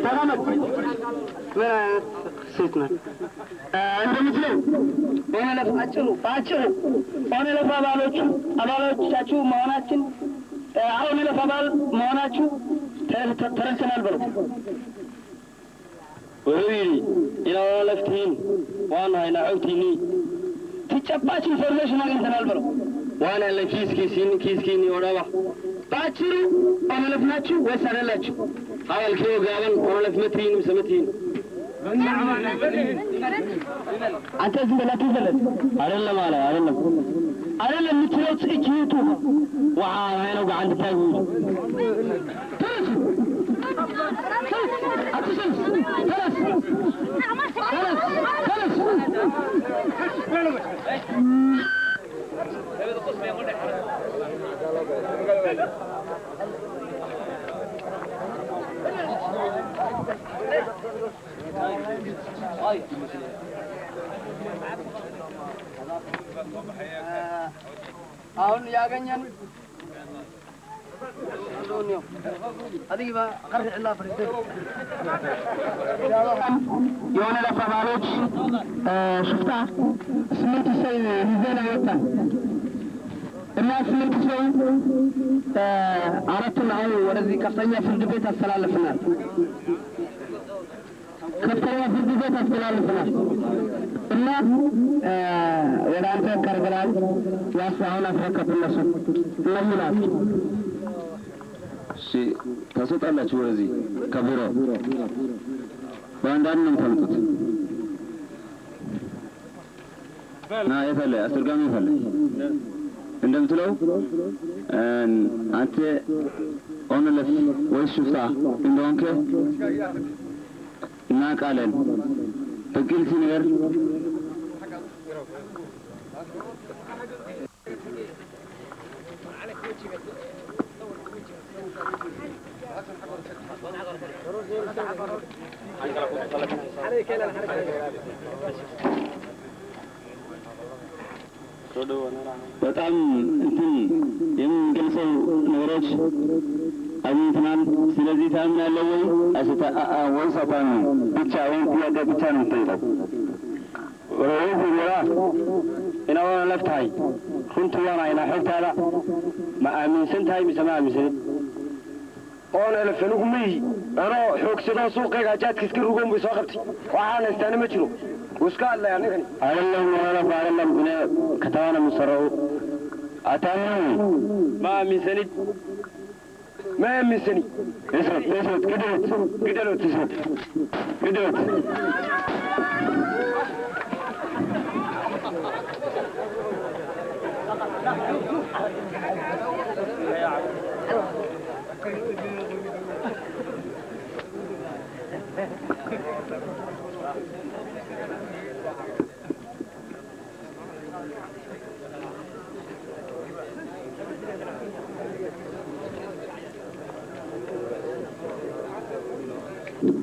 ተቀመጥ። ምን አይነት ሴት ናት? እንደምትለው ኦነለፍ አጭሩ በአጭሩ ኦነለፍ አባሎቹ አባሎቻችሁ መሆናችን ኦነለፍ አባል መሆናችሁ ተረድተናል በለው። Wuxuu yidhi inaad ONLF tihiin waanu haynaa xogtiinnii ተጨባጭ information አግኝተናል በለው። waan helnay kiiskiisiin kiiskiinnii oo dhaba. በአጭሩ ONLF ናችሁ ወይስ አይደላችሁ? Hadalkii oo gaaban ONLF ma tihiin mise ma tihiin? አንተ ዝም በል አትዘለል። አይደለም አለ አይደለም አይደለም የምትለው እጅ ይውጡ waxaan ahayn gacanta taag buu yidhi. ተነሱ አትሰልፍ ተነስ ተነስ ተነስ። አሁን ያገኘን የኦነለፍ አባሎች ሽፍታ 8 ሰው ይዘን ወጣን እና 8 ሰው 4ቱን አሁን ወደዚህ ከፍተኛ ፍርድ ቤት አስተላልፈናል። ከፍተኛ ፍርድ ቤት አስተላልፈናል እና ወደ አንተ ቀርበናል። ያስ አሁን አስረከብ እነሱ እነዚህ ናቸው። እሺ ታስወጣላችሁ ወደዚህ ከቢሮ በአንዳንድ ነው የምታመጡት። ና የት አለ አስተርጓሚ የት አለ? እንደምትለው አንተ ONLF ወይስ ሽፍታ እንደሆንክ እናውቃለን። በግልጽ ነገር በጣም እንትን የምንገልጸው ነገሮች አግኝተናል። ስለዚህ ታምናለህ ወይ ወይስ አታምንም? ብቻ ይሄን ጥያቄ ብቻ ነው የምጠይቀው። Wuxuu yidhi inaad ONLF tahay runtii waan haynaa xogtaada ma aaminsan tahay mise ma aaminsanid? ONLF anigu ma yihi anoo xoogsadoo suuqayga jaadka iska rugoon bay soo qabtay waxaan haystaana ma jiro wuu iska hadlayaa ninkani. አይደለም ONLF አይደለም እኔ ከተማ ነው የምሰራው። አታምንም? ma aaminsanid? Ma aaminsani. እስረት እስረት ግደሉት ግደሉት እስረት ግደሉት።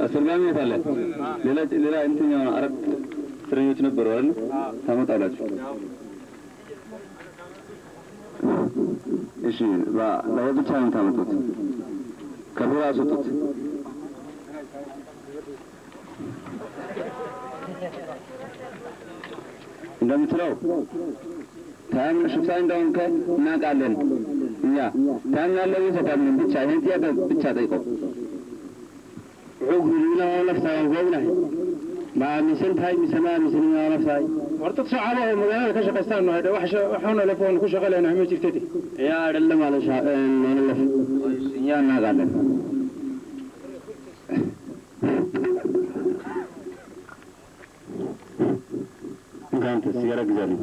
አስተርጓሚ የት አለ? ሌላ ሌላ እንትን የሆነ 4 እስረኞች ነበሩ አይደል? ታመጣላችሁ። እሺ ለብቻ ነው የምታመጡት። ከቢሮ አስወጡት። እንደምትለው ታምን ሽፍታ እንደሆንክ እናውቃለን እኛ። ታምናለህ ወይስ አታምንም? ብቻ ይሄን ጥያቄ ብቻ ጠይቀው። Wuxuu yidhi inaad ONLF tahay waan ognahay ma aaminsan tahay mise ma aaminsanin inaad ONLF tahay? War dad shacab ah oo magaalada ka shaqaystaan nahay wax wax ONLF oon ku shaqo leenahay ma jirtid. ያ አይደለም አለ ONLF እኛ እናውቃለን። እንካ አንተ ሲጋራ ግዛልኝ።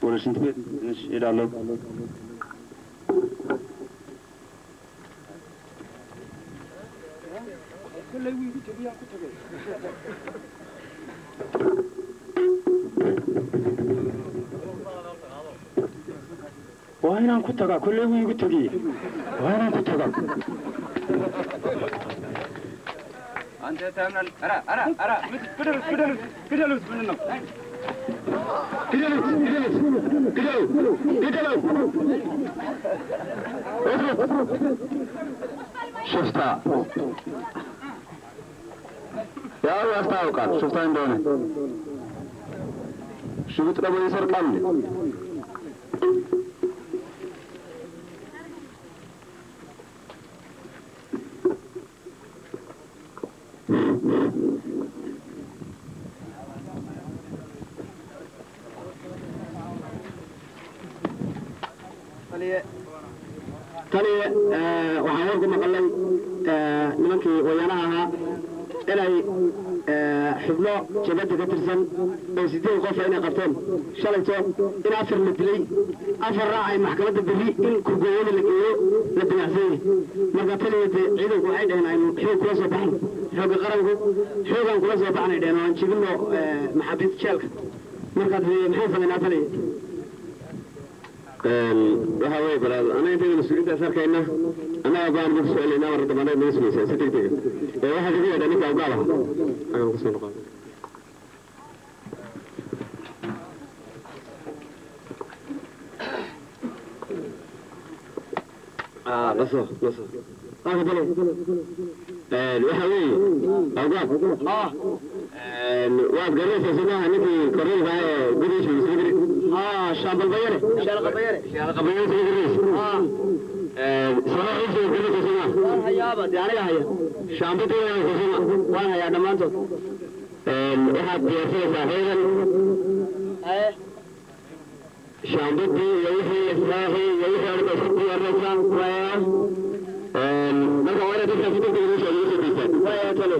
ወደ ሽንት ቤት ትንሽ እሄዳለሁ። Waa inaan ku tagaa kolley wuu igu tegiye waa inaan ku tagaa. አንተ ታምናለህ? ኧረ ኧረ ኧረ ግደሉት ግደሉት ግደሉት ምንድን ነው? ሽፍታ ያው ያስታውቃል ሽፍታ እንደሆነ። ሽጉጥ ደግሞ ይሰርቃል። Taliye, waxaan warku maqalay nimankii wayaanaha ahaa inay xubno jabadda ka tirsan oo 8 qofa inay qabteen shalayto, in 4 la dilay, 4 ay maxkamadda berri in kurgooyada la geeyo la damacsan yahay. Marka taliya, dee ciidanku waxay dhaheen aynu xoog kula soo baxno, xoogga qaranku xoogaan kula soo baxnay dhaheen oo aan jibino maxaabiista jeelka. Marka dee maxaan samaynaa, taliya? Waxa weeye balaad anaga intayda mas-uuliyiintaas arkayna annaga go'aan ma kusoo celinaa, war dambaneed naga sugaysaa si deg dega ee waxaa kaga yeedha ninka awgaab aha agaan kusoo noqon. Naso naso. Waxa weeye awgaab, waad garanaysaa somaha ninkii korneylka ah ee gurigiisa soo gari? Shaambal Bayare, Shaalqa Bayare. Shaalqa Bayare soo garanaysa, samaxiisa garanaysa somaa? Waan hayaaba, dee aniga haya. Shaambadii soma? Waan hayaa dhammaantood. Waxaad diyaarsanaysaa ciidan, shaambadii iyo wixii ismaaxii iyo wixii oo dhan isku diyaarinaysaa. Marka waa inaad dadkaasi degdeg ugu soo deysaan. Waya, tale.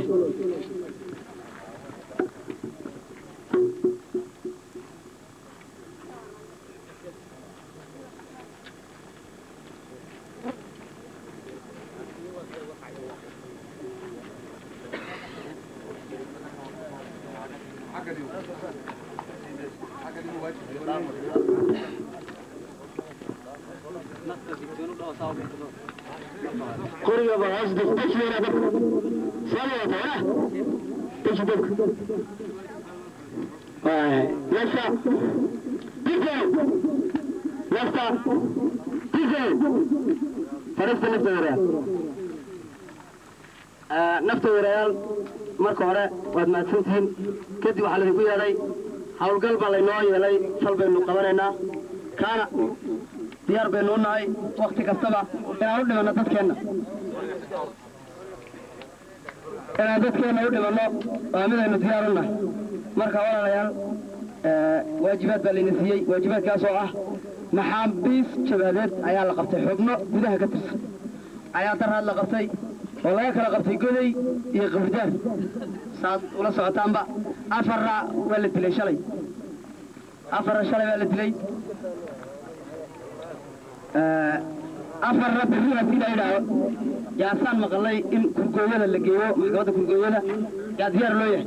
Qoriga baa hoos deji dabka soo wata wara, deji dabka. Nafta digeen, nafta digeen, Fariista nafta warayaal, nafta warayaal, marka hore waad mahadsantihiin. Kadib waxaa laydinku yeedhay howlgal baa laynoo yeelay, fal baynu qabanaynaa, kaana diyaar baynu u nahay wakti kastaba inaan u dhimanno dadkeenna, inaan dadkeenna u dhimanno waa midaynu diyaar u nahay. Marka walaalayaal, waajibaad baa layna siiyey, waajibaadkaas oo ah maxaabiis jabhadeed ayaa la qabtay, xubno gudaha ka tirsan ayaa daraad la qabtay oo laga kala qabtay Goday iyo Qabridaar, saad ula socotaanba. 4-na waa la dilay shalay, 4-na shalay baa la dilay, 4-na berri haddii la yidhaaho yaasaan maqalay in kurgooyada la geeyo, maxkamadda kurgooyada yaa diyaar loo yahay.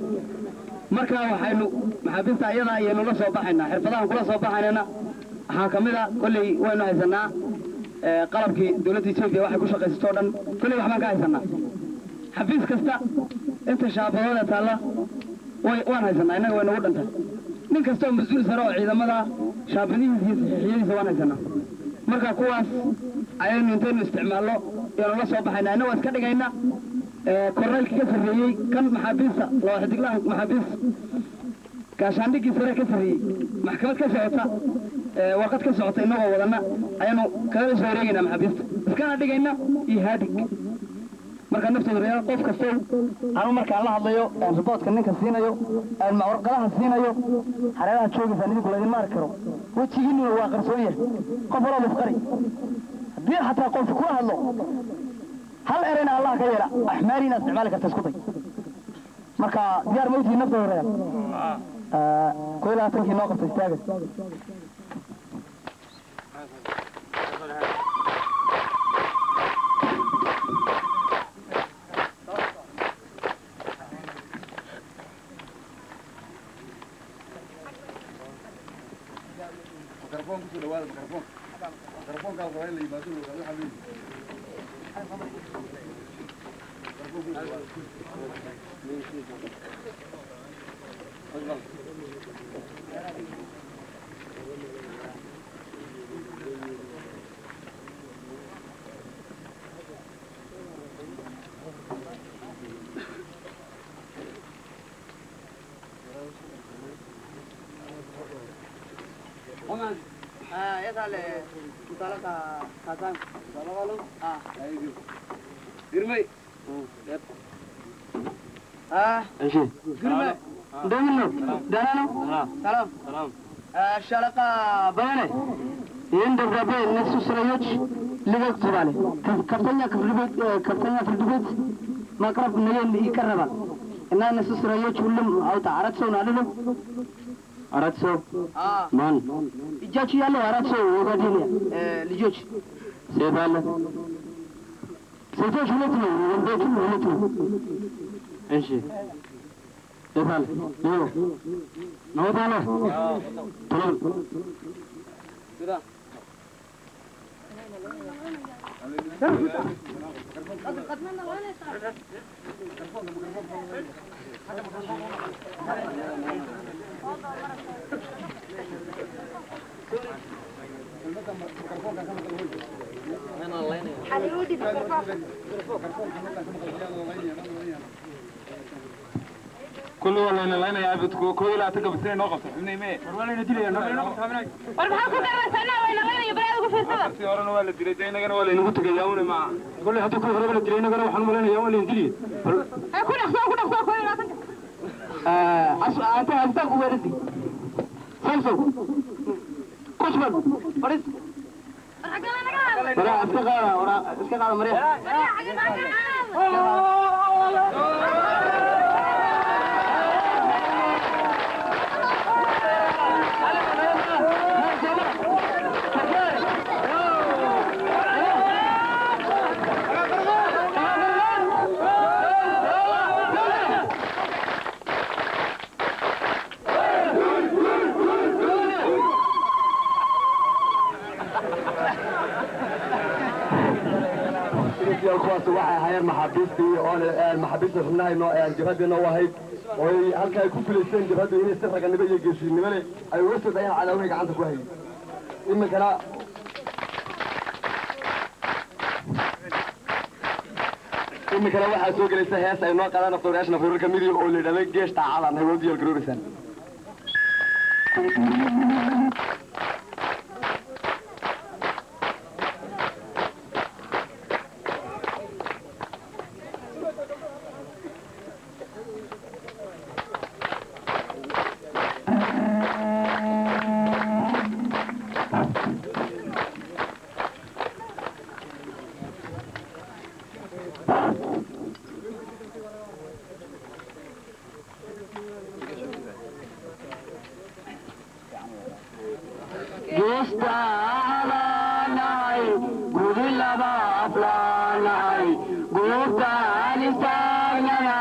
Marka waxaynu maxaabiista ayadaa ayaynu la soo baxaynaa, xirfadahan kula soo baxaynana waxaa ka mid a kolley waynu haysanaa qalabkii dowladda Etoobiya waxay ku shaqaysato o dhan, kolley waxbaan ka haysanaa. Xafiis kasta inta shaabadooda taalla way waan haysanaa, innaga way nagu dhantay. Nin kasta oo mas-uul sare oo ciidamada shaabadihiisa iyo saxiixiyadiisa waan haysanaa. Marka kuwaas ayaynu intaynu isticmaalno ayanu la soo baxaynaa, innagoo iska dhigayna korneylkii ka sarreeyey kan maxaabiista laba xidiglaha, maxaabiis gaashaandhiggii sare ka sarreeyey, maxkamad ka socota, warqad ka socota innagoo wadana ayaanu kaga soo wareegaynaa maxaabiista, iskana dhigayna iyo haadig. Marka naftooda reer qof kastow, anu markaan la hadlayo aan riboodka ninka siinayo aan warqadaha siinayo, hareeraha joogaysaan, idinku laydinma arki karo, wejigiinuna waa qarsoon yahay, qof walaba isqari. Haddii xataa qof kula hadlo hal erayna Allah ka yeela, axmaari inaad isticmaali karta isku day. Marka diyaar ma utihiin naftooda reer? 21-kii noo qabta istaaga. Mikrafoon kusoo dhawaada, mikrafoon, mikrofoonkaa la rabaa in la yimaado la ogaado waxaa leeyihi. Mikrafoon kusoo dhawaada. እንደምን ነው? ደህና ነው? ሰላም። ሻለቃ በየነ፣ ይህን ደብዳቤ እነሱ እስረኞች ልቀቅ ተባለ። ከፍተኛ ክፍል ቤት ከፍተኛ ፍርድ ቤት ማቅረብ ነገ ይቀርባል እና እነሱ እስረኞች ሁሉም አውጣ። 4 ሰው ነው አይደለም? 4 ሰው ማን? እጃችሁ ያለው 4 ሰው ወጋዴን ልጆች፣ ሴት አለ? ሴቶች 2 ነው፣ ወንዶቹም 2 ነው። እሺ ሴት አለ? ነው ነው ታለ ቶሎ كل والله انا لا يا بدكو كل لا تقب سنين نوقف xubnay me war waa la dilay noo qabnay. War maxaa ku garanaysaa? Wayna laynaya baraad ugu fiirsada. Si horena waa la dilay, inagana waa la inagu tagayaa una ma kulli hadda kuwa horeba la dilay, inagana waxaan malaynayaa waa la dilay. Ku dhaqso, ku dhaqso, 21-ka. አንተ አስታቅ ወርዲ ሰምሰው ቁጭ በል ፈሪስ። War xagee la naga hadlay? ወራ iska qaada, wara iska qaada Maria. Xagee naga hadlay? Kuwaas waxay ahaayeen maxaabiistii oo maxaabiista xubnaha jabhaddeena u ahayd oo ay halka ay ku guulaysteen jabhaddu inay si raganimo iyo geesinimo leh ay uga soo dayaan cadaawihii gacanta ku hayay. Iminkana waxaa soo gelaysa hees ay noo qaadaan afdowrayaasha nafuurarka midig oo la yidhahdo geesh taacadaan hay wadu diyaar garoobaysaan. Geestaalaanahay gudi laba aflaanahay guurtaan istaagnana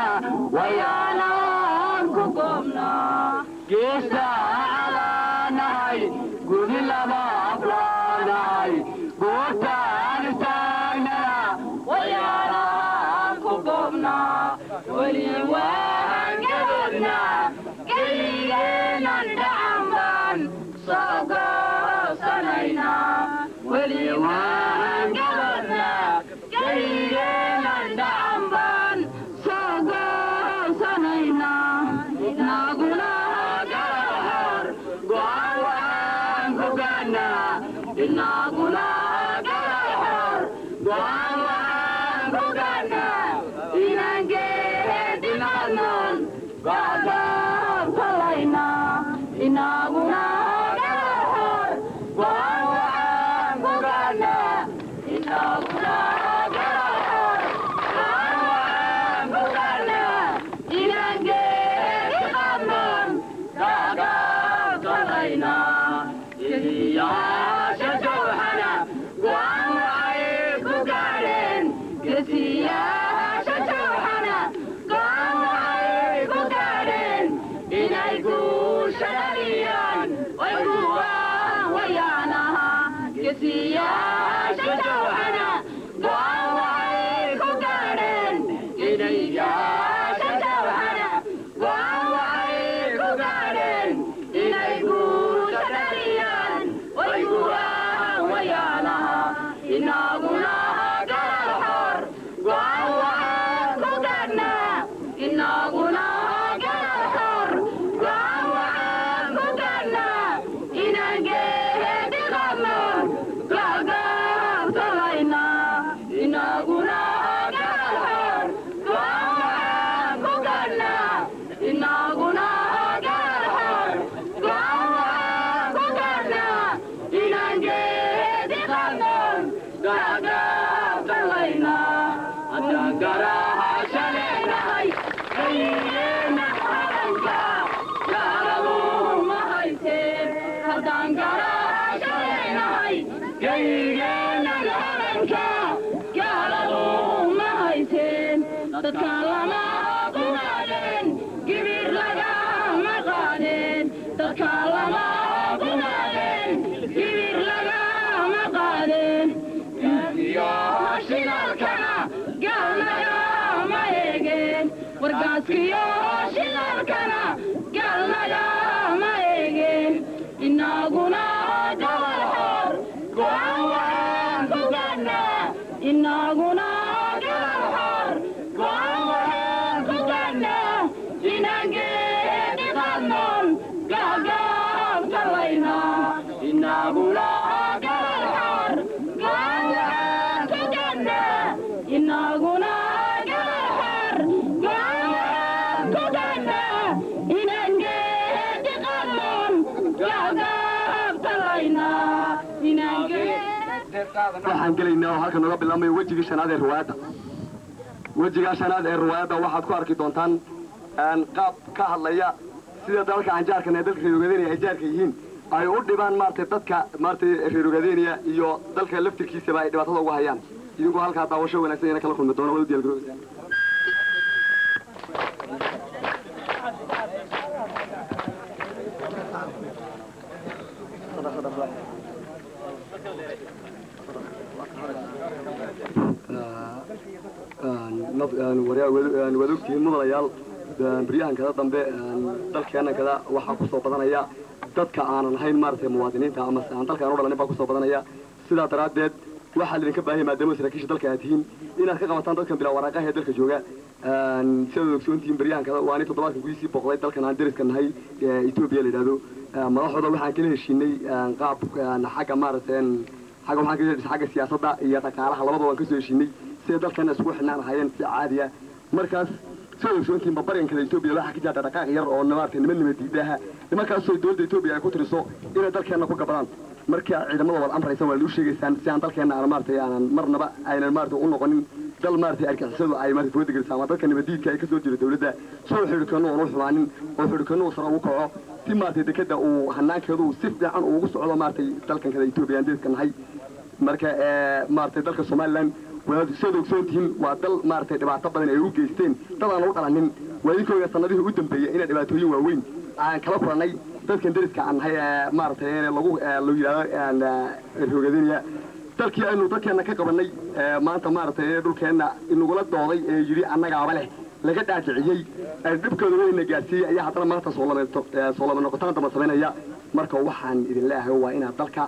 wayaanaan ku goobnaa. Geestaalaanahay gudi laba aflaanahay guurtaan istaagnana wayaanaan ku goobnaa. Weli waan gabadhnaa, geligeenan dhacan baan soo goosanaynaa. Weli waan gabadhnaa, geligeenan dhacan baan soo goosanaynaa. Naguna garab go'aan waan ku gaadhnaa. Inaguna garab go'aan waan ku gaadhnaa. Inaan geedinaadnoon go'doon talaynaa. Inaguna garab go'aan waan ku gaadhnaa. Inaguna garab go'aan waan ku gaadhnaa. Inaan geedinaadnoon go'doon talaynaa. Geesiyaasha jawhana go'aan waxay ku gaadheen. Geesiyaasha jawhana go'aan waxay ku gaadheen inay guusha dhaliyaan way kuwaan wayaanaha. Geesiyaasha jawhana go'aan waxay ku gaadheen inay yaasha jawhana go'aan waxay ku gaadheen inay guusha dhaliyaan. Inaguna galal xor go'aan waxaan ku gaadhnaa. Inaguna galal xor go'aan waxaan ku gaadhnaa. Inaan geedi qabno gaagaabsalayna. Inaguna galal xor go'aan waxaan ku gaadhnaa. Inaguna galal xor go'aan waxaan ku gaadhnaa. Inaan geedi qabno gaagaabsalayna. Haddaan garaha shaleenahay hayeena calanka gaaladu ma haysteen. Haddaan garaha shaleenahay gaygeena calanka gaaladu ma haysteen. Dadka lama gumaadeen, gibir lagama qaadeen. Dadka lama gumaadeen, gibir lagama qaadeen. Iyo shidaalkana gaalnagama eegeen. Wargaaskiyo shidaalkana gaalnagama eegeen. Inaguna gobol xor go'aan waxaan ku gaadhnaa. Inaguna gobol xor go'aan waxaan ku gaadhnaa. Inaan geedi qaadnoon gaagaabsalayna. Inaguna gobol xor go'aan waxaan ku gaadhnaa. Inaguna gobol xor go'aan waxaan ku gaadhnaa. Inaan geedi qaadnoon gaagaabsalayna. Inaan geedi Waxaan gelaynaa oo halka nooga bilaabmayo wejigii shanaad ee riwaayadda. Wejigaa shanaad ee riwaayadda waxaad ku arki doontaan qaab ka hadlaya sida dalalka anjaarkan ee dalka reer Ogaadeenaya ay jaarka yihiin ay u dhibaan maaragtay dadka maaragtay reer Ogaadeenaya iyo dalka laftirkiisaba ay dhibaatada ugu hayaan. Idinkoo halkaa daawasho wanaagsan ina kala kulmi doono, wada diyaargaroobaysaan. Waad ogtihiin mudanayaal, baryahan kada dambe dalkeena kada waxaa kusoo badanaya dadka aanan ahayn maaragtay muwaadiniinta ama aan dalka aan u dhalanin baa kusoo badanaya. Sidaa daraaddeed waxaa lidinka baahaya, maadaama saraakiisha dalka aad tihiin, inaad ka qabataan dadkan bilaa waraaqaha ee dalka jooga. Sidaad ogsoontihiin, baryahan kada waa nin toddobaadkan gudihiisii booqday dalkan aan deriska nahay Etoobiya la yidhahdo. Madaxdooda waxaan kala heshiinay qaab xagga maaragtay xagga waxaan ka heshiinay xagga siyaasadda iyo dhaqaalaha, labadaba waan kasoo heshiinay siday dalkana isugu xidhnaan lahaayeen si caadiya. Markaas sidaad ogsoontihiin, babaryankada Etoobiya waxaa ka jira dhaqaaq yar oo maaragtay niman nima diidaha, nimankaasoo dowladda Etoobiya ay ku tiriso inay dalkeenna ku gabadaan. Marka ciidamada waad amraysan, waa u sheegaysaan si aan dalkeenna aan maaragtay aanan marnaba aynan maaragtay u noqonin dal maaragtay argixisadu ay maaragtay fooda geliso ama dadka nabadiidka ay kasoo jiro dowladda, soo xidhkanu uunu xumaanin oo xidhkanu sare ugu kaco, si maaragtay dekeda uu hanaankeedu si fiican ugu socdo maaragtay dalkan kada Etoobiya aan deriska nahay. Marka maaragtay dalka Somaliland waad sidaad ogsoon tihiin waa dal maaragtay dhibaato badan ay u geysteen dad aan u dhalanin. Waa idinkooga sanadihii u dambeeyey inay dhibaatooyin waaweyn aan kala kulannay dadkan deriska aan nahay ee maaragtay lagu lagu yidhahdo Rogadinaya. Dalkii aynu dadkeenna ka qabannay maanta maaragtay dhulkeenna inagula dooday ee yidhi annagaaba leh laga dhaadhiciyey dhibkooda weyna gaarsiiyey ayaa haddana maanta soo laba noqotaan damba samaynaya. Marka waxaan idin leeyahay waa inaad dalka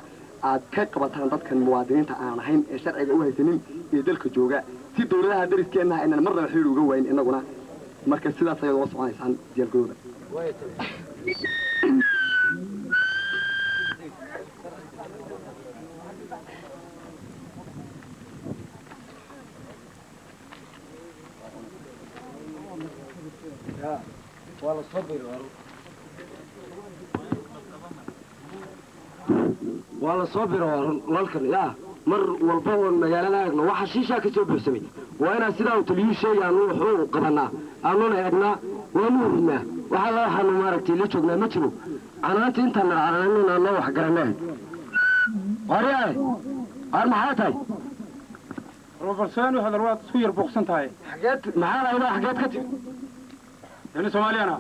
aad ka qabataan dadkan muwaadiniinta aan ahayn ee sharciga u haysanin ee dalka jooga, si dowladaha dariskeenna aynan marnaba xiriir uga waayin innaguna. Marka sidaas ayaad ula soconaysaan diyaargarooda. Waa la soo biro lalkan yaa mar walba oon magaalada eegno waxa shiishaa ka soo buuxsamay. Waa inaan sidaa uu taliyuu sheegay aanu wuxuu qabanaa, aanuna eegnaa, waanu hubnaa. Waxa la waxaanu maaragtay la joognaa ma jiro canaanta intaan nalcanaanin aan noo wax garanay. Waryaale, waar maxaa tahay? Robertson, waxaad waad isku yar buuqsan tahay. Xageed maxaa lahaydaa? Xageed ka timi? Yani Soomaaliyana.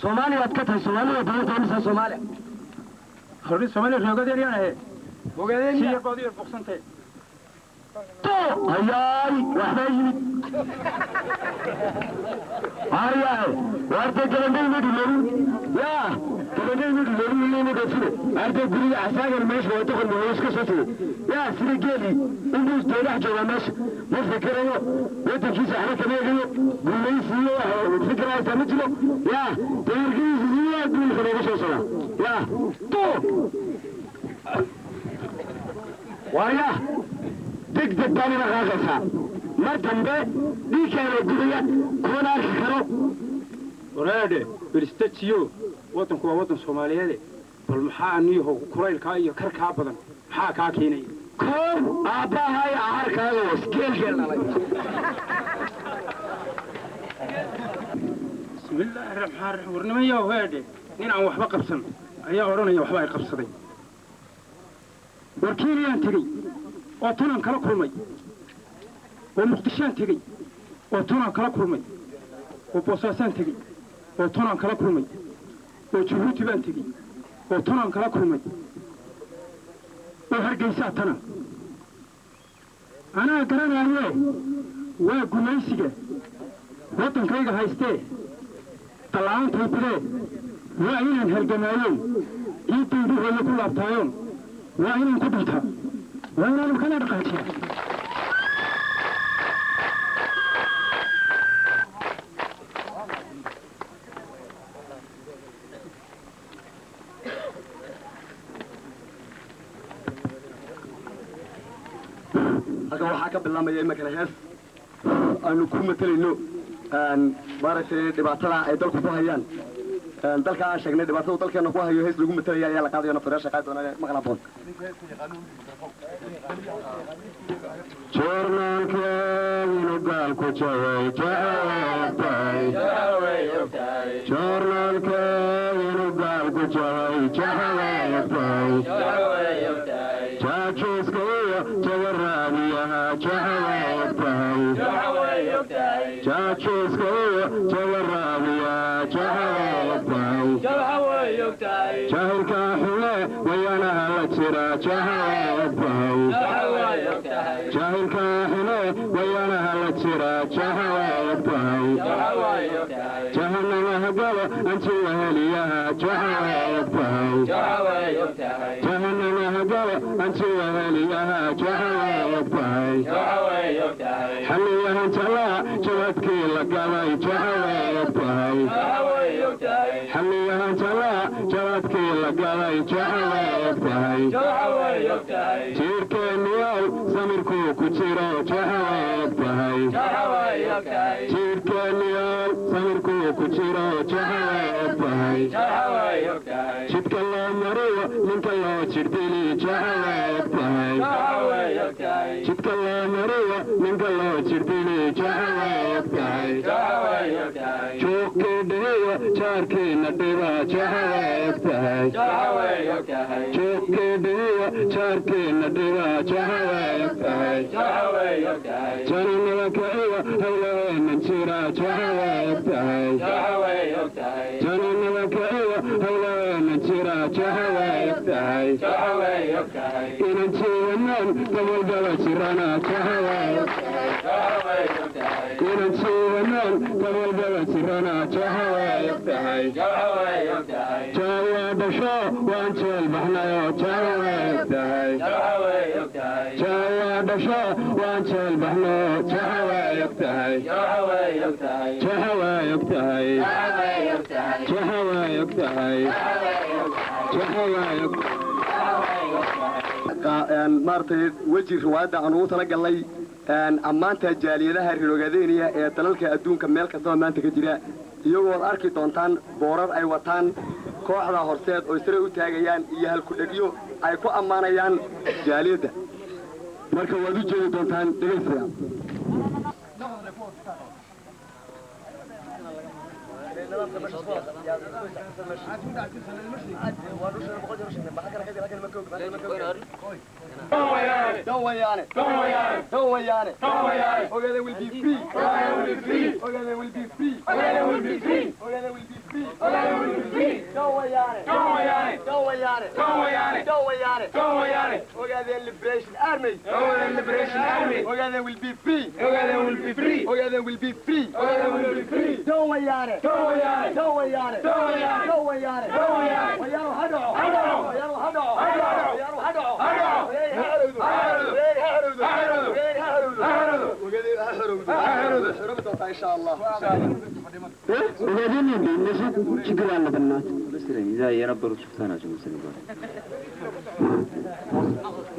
Soomaaliyaad ka tahay? Soomaalida badan tahay mise Soomaaliya? Horri Soomaaliya roogadeeryaanahe. Si yar baad u yar buuqsan tahay. Hayaay, waxbaa yimid. Hayaay, waartay gabandhay midhi yaa gabandhay midhi loogu dhafino arday guriga asaagan meesha waa doqon waa iska soo tegey yaa sida geelii inbuu dee dhex joogaa meesha, ma fikirayo wadankiisa, waxba kama egayo, gumaysiyo fikir haysta ma jiro. Yaa deerkiisa siyaa guulka nooga soo socda yaa to waarya deg deg baan ina qaaqaysaa mar dambe dhiigkaana gubaya kumana arki karo. Waraadhe, beristajiyo, waddanku waa waddan Soomaaliyeede, bal maxaa aniyahow kulaylkaa iyo karkaa badan maxaa kaa keenaya? Koow aabbahay aharkaaga was geelgeel dhalay. Bismillaahi raxmaan raxiim. War nimanyahow, heedhe, nin aan waxba qabsan ayaa odhanaya waxba ay qabsaday. War Kenyaan tegey oo tanaan kala kulmay, oo Muqdishaan tegey oo tanaan kala kulmay, oo Boosaasaan tegey oo tanaan kala kulmay, oo Jabuuti baan tegey oo tanaan kala kulmay, oo Hargeysaa tana anaa garanaaye. Waa gumaysiga waddankayga haystee dalla'aantay bidee. Waa inaan halgamaayoon ciiddaydu hooyo ku laabtaayoon, waa inaan ku dhintaa, waa inaan kana dhaqaajiyaa. Halkan waxaa ka bilaabmaya iminkana hees aanu ku matalayno maaragtay dhibaatada ay dalku ku hayaan, dalka aan sheegnay dhibaatada dalkeena ku hayo. Hees lagu matalaya ayaa la qaadaya, naftareesha qaadi doonaa maqal aboon. Joornaalkeedinu gaalku jabay jahaway ogtahay, joornaalkeedinu gaalku jabay jahaway ogtahay, jaajuuska iyo jabaraadiyaha jahaway ogtahay, jaajuuska iyo jabaraadiyaha jahaway ogtahay, jaahilka xume wayanaha la jira jahaway ogtahay, jaahilka xume wayanaha la jira jahaway ogtahay, jahanamaha galo anjiwa heliyaha jahaway ogtahay, jahanamaha galo anjiwa heliyaha jahaway ogtahay, xaliyahan jeclaa jabadkii la galay jahaway ogtahay, xaliyahan jeclaa jabadkii la galay jahaway ogtahay, jiirkeenniyow samirkuu ku jiro jahaway ogtahay, jiirkeenniyow samirkuu ku jiro jahaway ogtahay, jidka loo mariyo ninka loo jirdili jahaway ogtahay, jidka loo mariyo ninka loo jirdili jahaway ogtahay, juuqkii dhibiyo jaarkiina dhiba jahaway ogtahay, juuqkii dhibiyo jaarkiina dhiba jahaway ogtahay, jananada kiciyo hawlaheenan jira jahaway ogtahay, jananada kiciyo hawlaheenan jira jahaway ogtahay, inan jiiwanaan dabalgala jirana jahaway, inan jiiwanaan dabalgala jirana jahaway ogtahay, jawaa dhasho waan jeel baxnayo jahaway ogtahay, jawaa dhasho waan jeel baxnayo jahaway ogtahay, jahaway ogtahay, jahaway ogtahay, jahaway ogtahay. Maaragtay weji riwaayadda aan ugu tala galnay ammaanta jaaliyadaha reer Ogaadeniya ee dalalka adduunka meel kastaba maanta ka jira, iyagood arki doontaan boorar ay wataan kooxda Horseed oo sare u taagayaan iyo halkudhegyo ay ku ammaanayaan jaaliyadda. Marka waad u jeedi doontaan dhegaystayaal. Ogaden will be free. Ogaden will be free. Ogaden will be free. Ogaden will be free. free. Ogaden will be free. Go Wayane. Go Wayane. Go Wayane. Go Wayane. Go Wayane. Go Wayane. Ogaden Liberation Army. Ogaden Liberation Army. Ogaden will be free. Ogaden will be free. Ogaden will be free. Ogaden will be free. Go Wayane. Go Wayane. Go Wayane. Go Wayane. Go Wayane. Go Wayane. Wayane ha dhaco. Ha dhaco. Wayane ha dhaco. Ha dhaco. Wayane ha dhaco. Ha dhaco. Wayane ha xorowdo. Ha xorowdo. Wayane ha xorowdo. Ha xorowdo. Wayane ha xorowdo. Ha xorowdo. Ogaden ha xorowdo. Ha xorowdo. Xorowdo doontaa insha Allah. ogaadeen እነሱ ችግር አለ በእናትህ። መሰለኝ እዛ የነበሩት ሽፍታ ናቸው መሰለኝ።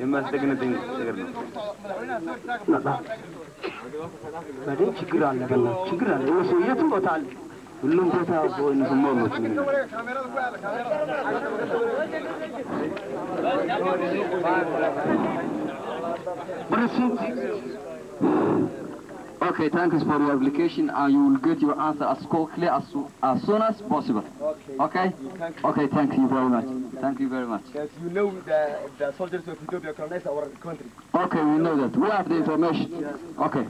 የማስደግነጠኝ ነገር ነው። በደንብ ችግር አለ በእናትህ፣ ችግር አለ። እነሱ የትም ቦታ አለ። ሁሉም ቦታ እነሱ ሞሉት። Okay, thanks for your application and you will get your answer as quickly as soon as possible. Okay. Okay? Okay, thank you very much. Thank you very much. Yes, you know the soldiers of Ethiopia colonized our country. Okay, we know that. We have the information. Okay.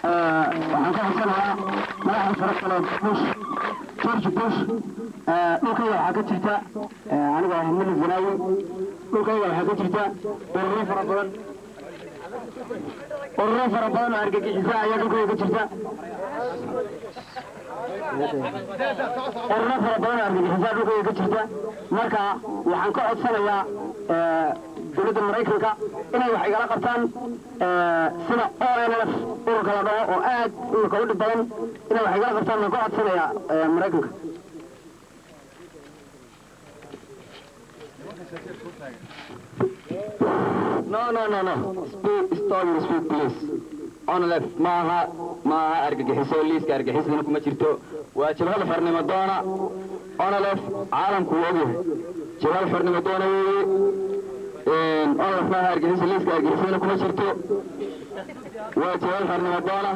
Waxaan ka xusanayaa madaxda sare kale, Bush, George Bush. Dhulkayga waxaa ka jirta, aniga ah Mili Zanaawi, dhulkayga waxaa ka jirta ururo fara badan, ururo fara badan oo argagixisa ayaa dhulkayga ka jirta, ururo fara badan oo argagixisa dhulkayga ka jirta. Marka waxaan ka codsanayaa dowladda Maraykanka inay wax igala qabtaan, sida ONLF ururka la dhaho oo aad ururka u dhib badan, inay wax igala qabtaan baan ka codsanayaa Maraykanka. No, no, no, no. Speak, stop your speak, please. On left, maaha, maaha argagixiso, liiska argagixisadana kuma jirto. Waa jabhada xornimo doona. On left, caalamku wuu ogyahay. Jabhada xornimo doona weeye. On left maaha argagixiso, liiska argagixisadana kuma jirto. Waa jabhada xornimo doona.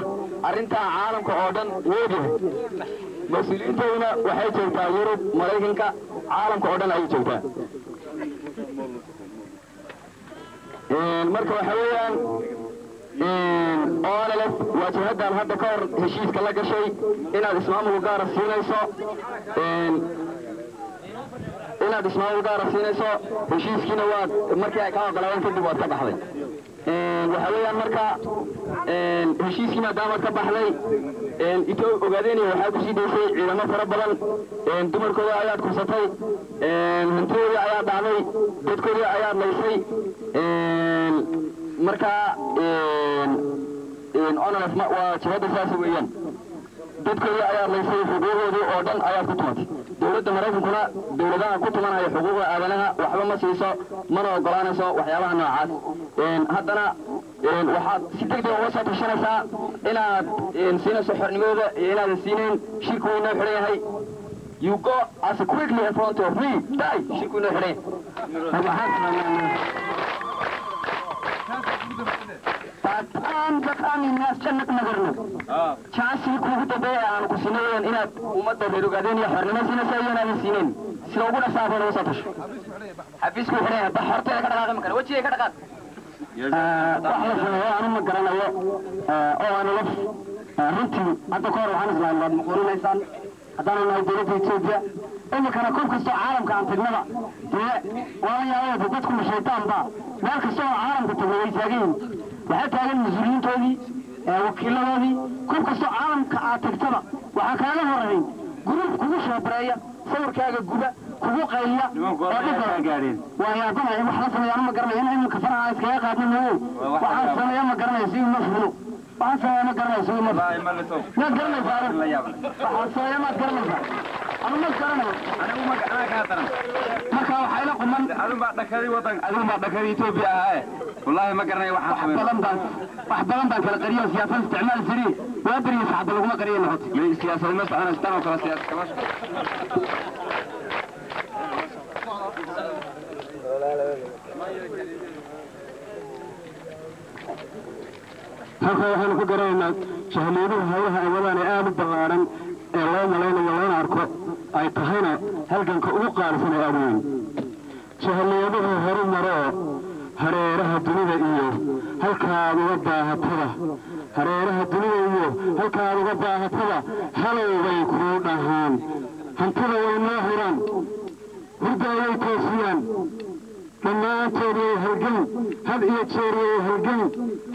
Arrintaa caalamka oo dhan wuu ogyahay. Mas-uuliyiintooduna waxay joogtaa Yurub, Maraykanka, caalamka oo dhan ayay joogtaa. Marka waxa weeyaan ONLF waa jabhadan hadda ka hor heshiiska la gashay inaad ismaamul gaara siinayso, inaad ismaamul gaara siinayso. Heshiiskiina waad markii ay kaa ogolaadeen kadib waad ka baxday. Waxa weeyaan marka heshiiskii maadaamaad ka baxday, Ogaadeen waxaa kusii daysay ciidamo fara badan, dumarkooda ayaad kursatay, hantidoodii ayaa dhacday, dadkoodii ayaad laysay. Marka ONLF waa jabhadda saas weeyaan, dadkoodii ayaad laysay, xuquuqdoodii oo dhan ayaad ku tumatay. Dowladda Maraykankuna dowladaha ku tumanaya xuquuqda aadanaha waxba ma siiso, mana ogolaanayso waxyaabaha noocaas. Haddana waxaad si degdeg uga soo tashanaysaa inaad siinayso xornimadooda iyo inaadan siinayn. Shirku wuu inoo xidhan yahay. You go as quickly in front of me. Die. Shirku inoo xidhan yahay. በጣም በጣም የሚያስጨንቅ ነገር ነው። Chance kuugu dambeeya aanu ku siinay weeyaan inaad ummadda reer Ogaadeen iyo xornimo siinaysa iyo inaadan siinayn. Sida ugu dhasaafo uga soo tasho. Xafiisku xidhan yahay, bax, horteeda ka dhaqaaqi ma kara, wejigay ka dhaqaaq. Wax la sameeyo anu ma garanayo oo aanu laf. Runtii hadda ka hor waxaan islahay waad muquurinaysaan haddaanu nahay dowladda Etoobiya. Iminkana koob kastoo caalamka aan tagnaba dee waa la yaabaya, de dadku ma shaytaan ba? Meel kasta oo caalamka tagna way taagan yihiin, waxaa taagan mas-uuliyiintoodii, wakiiladoodii. Koob kastoo caalamka aad tagtaba waxaa kaaga horeyn group kugu shoobareeya, sawirkaaga guba, kugu qayliya oo dhib badan. Waa yaabanahay, wax la sameeyo anu ma garanayo. In iminka faraha iskaga qaadna mooye waxaan sameeyo ma garanayo, si uma fulo. Waxaan sameeyo ma garanayo, si uma fulo. Miyaad garanaysaa adu? Waxaan sameeyo maad garanaysaa? Anu ma garanayo. Marka waxaa ila quman Adun baa dhakadii wadan, adun baa dhakadii Etoobiya ahaa. Wallaahi ma garanayo waxaan wax sameeyo. Badan baan, wax badan baan kala qariyo siyaasad isticmaal jiray, waa beriyo saxada laguma qariyo noqotay. Siyaasad ma soconayso tan oo kale, siyaasad kama shaqo. Halkaa waxaanu ku garanaynaa jahliyaduhu hawlaha ay wadaan ee aada u ballaaran ee loo malaynayo loona arko ay tahayna halganka ugu qaalisan ee aada weyn. Jahliyaduhu horu maroo Hareeraha dunida iyo halkaad uga baahatada, hareeraha dunida iyo halkaad uga baahatada, halow bay kuu dhahaan. Hantida way noo huraan, hurdaayay toosiyaan, dhammaantood way halgami, had iyo jeer way halgami.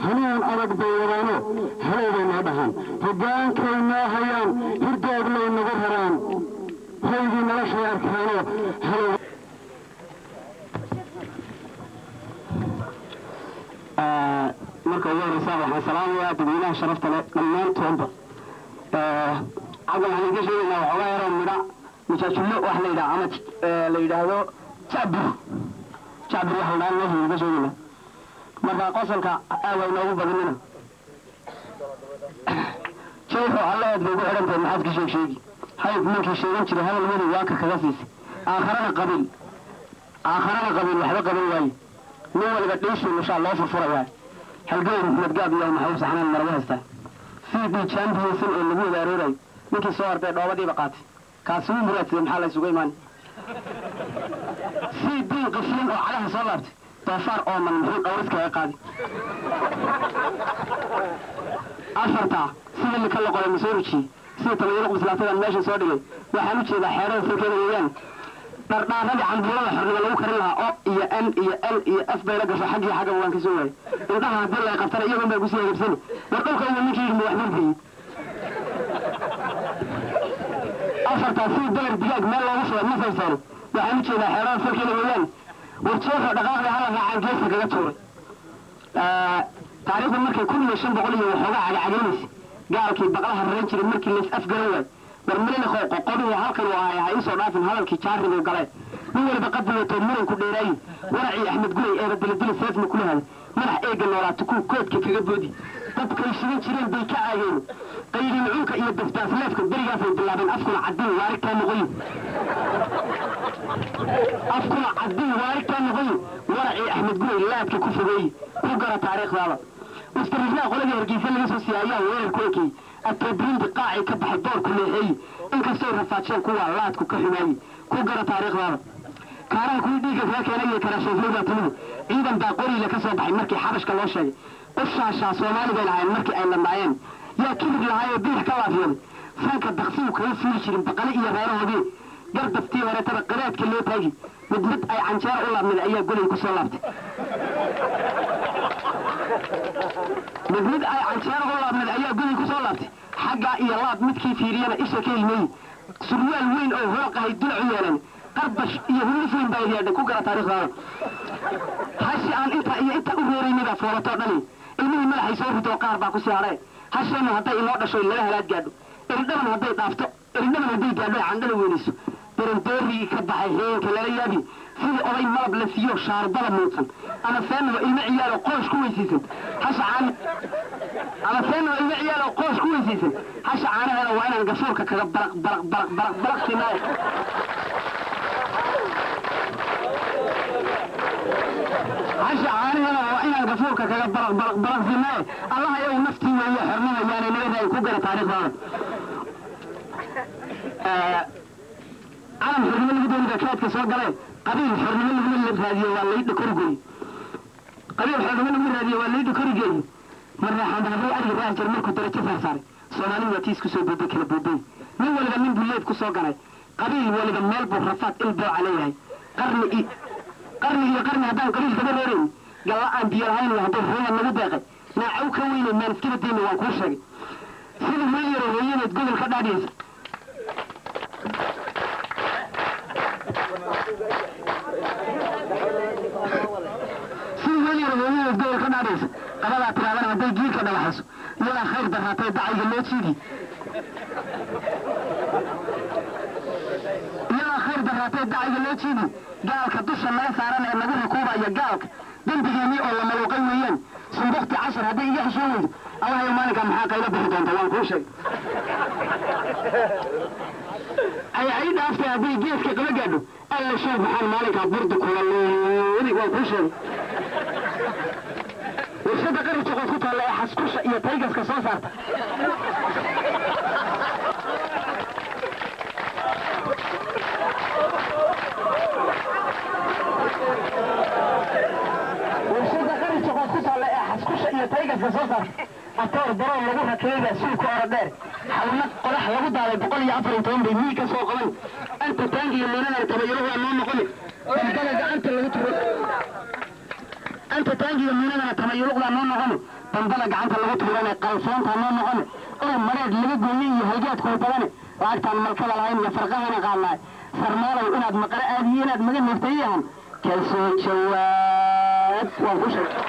Hanuun adag bay wadaano, halow bay noo dhahaan. Hoggaankay noo hayaan, hurdooglay nagu raraan, hoygii noloshay arkaano, halow. Marka ugu horeysa waxaan salaamayaa dadweynaha sharafta leh dhammaantoodba. Cagga waxaan idin sheegaynaa waxoogaa yaroo midha mujaajullo wax la yidhaha ama la yidhaahdo jacbur, jacbur wax la dhaha meesha idinka sheegaynaa. Marka qosolka aad waa inoogu badinina. Jeexo allaheed bay ugu xidhan tahay, maxaad ka sheeg sheegi hayb ninkii sheegan jiray hadal weli waa ka kaga siisay. Aakharana qabiil, aakharana qabiil waxba qaban waaye, nin waliba dhiishii nushaa loo furfurayaa. Halgey Maxmed Gaab iyo Maxamuud Saxnaan maragu haystaa CD championsin ee lagu wada aroorayo. Ninkii soo ordee dhoobadiiba qaatay, kaasi wuu muraadsaday, maxaa la isugu imaan? CD qiflin oo cagaha soo laabtay, doofaar ooman muxuu dhowris kaga qaadi? Afartaa sida lika la qoray masoo rujiyey, sida talayuruq bislaatadan meesha soo dhigay. Waxaan u jeedaa xeerada salkeeda weeyaan dhardhaaradii cambuulada xornimo lagu karin lahaa. O iyo N iyo L iyo F bay la gasho, xaggii xaggaba waan ka soo waayay. Indhaha haddii lay qabtana iyagoon baa kusii hagabsani. War dhulka uu ninkii yidhi ma wax murgiyey. Afartaa sidii dalar digaag meel loogu shubay ma faysano. Waxaan u jeedaa xeerada salkeeda weeyaan warjeexo dhaqaaqda hala raacaan geeska kaga tuuray. Taariikhdu markay 1500 iyo waxoogaa cagacagaynaysa, gaalkii baqlaha raran jiray markii lays afgaran waay. War mililiqow qoqobihii halkan uu ahay ha iisoo dhaafin hadalkii jaaribuu galee. Nin waliba qadi wato muranku dheeraayi. Waracii Axmed Gurey eeba diladili seefma kula haday, madax eega noolaa tukuu koodka kaga boodi. Dabkay shidan jireen bay ka caageen qayrin cunka iyo basbaasleefka berigaasay bilaabeen. Afkuna caddiin waarigtaa noqoyi, afkuna caddiin waarigtaa noqoyi. Waracii Axmed Gurey laadka ku fogeeyi, ku gara taariikhdaada. Ustarijnaa qoladii Hargeysa laga soo siiyey ayaa weerar ku ekeeyey. Atoobirinti qaacii ka baxay doorku leexeeyi, inkastoo rafaadsheen kuwaa laadku ka xumaayey, ku gara taariikhdaada. Kaaraha kuwii dhiigga kaga keenay iyo karaashoofley baa timidi. Ciidan baa qoriila ka soo baxay markii xabashka loo sheegay. Ushaashaa Soomaali bay lahaayeen markii ay lambaayeen. Yaa kibir lahaayoo bidix ka laafiyooday, sanka daqsigu kaga fuuli jirin baqale iyo reerahoodii. Gardaftii horeetaba qadaadka loo taagi, mid mid ay canjeero u laabmid ayaa golay ku soo laabtay, mid mid ay canjeero u laabmid ayaa golay ku soo laabtay. Xaggaa iyo laab midkii fiiriyana isha ka ilmeeyi. Surwaal weyn oo hooqahay dulacu yeelan, qarbash iyo hullif weyn baa yeedhay, ku gara taariikhdaada. Hashi aan inta iyo inta u reeraynay baa foolatoo dhani, ilmihii madaxay soo ritoo qaar baa kusii hadhee. Hasheennu hadday inoo dhasho laga halaad gaadho, eridhaban hadday dhaafto, eridhaban hadday gaadho ay candhada weynayso, darandoorigii ka baxay heenka lala yaabi. Sidii oday malab la siiyo shaarbada muudsan, ama seenaba ilmo ciyaalo qoosh ku weysiisan hasha caan, ama seenaba ilmo ciyaalo qoosh ku weysiisan hasha caanaheeda waa inaan gafuurka kaga balaq balaq balaq balaq balaq siinaayo. Hasha caanaheeda waa inaan gafuurka kaga balaq balaq balaq siinaayo. Allah ayagu naftii weeye xornima yaanay naga raayin, ku gara taariikhdaada. Calam xornimo lagu dooni baa kaadka soo galee. Qabiil xornimo laguma raadiyo waa laydha korigeeyo, qabiil xornimo lagu raadiyo waa laydha korigeeyo. Marreexaan bahaday ariga raaci jir markuu darajo saarsaaray. Soomaalidu waa tiis kusoo boobay kala boobay, nin waliba nin buu leeb ku soo galay. Qabiil waliba meel buu rafaad il booca leeyahay. Qarni i qarni iyo qarni haddaan qabiil daba reerayn, galla aan biyo lahayn iyo hadduu ruuman nagu deeqay, naacow ka weynay maan iskaba dayna, waan kuu sheegay. Sida wiil yaroo hooyadeed gobol ka dhaadhiyaysa, sida wiil yaroo hooyadeed gobol ka dhaadhiyaysa, qabadaa tiraadana hadday giirka dhalaxayso, iyadaa khayr darraatay dacayga loo jiidi, iyadaa khayr darraatay dacayga loo jiidi. Gaalka dusha naga saaran ee nagu rukuubaya, gaalka dembigeennii oo la maluuqay weeyaan. Sumbukti cashar hadday iga xishoon weydo, allahayo maalinkaa maxaa qaylo bixi doonta, waan kuu sheegay. Ay ay dhaaftay hadday geeska qaba gaadho, alla sheeg maxaan maalinkaa burda kula luudi, waan kuu sheegay. Warshada qari joqood ku taalla ee xaskusha iyo taygaska soo saarta, Taygaska soo saartay atoor daroon lagu rakibay baa suulku orodheer xawna qodax lagu daaday 114 bay mii ka soo qaban anta taangiyo miinadan tabayuruhu noo noqoni dambada gacanta lagu turo anta taangiyo miinadana tabayuruqdaa noo noqoni dambada gacanta lagu tuurane qalfoontaa noo noqoni oo mareed laga gooyey iyo halgaadkuu badane lacagtaan malkada lahayn iyo farqahana qaadnaay sarmaalow inaad maqare aadiyo inaad maga neeftay yahan ka soo jawaab waan ku sheegay.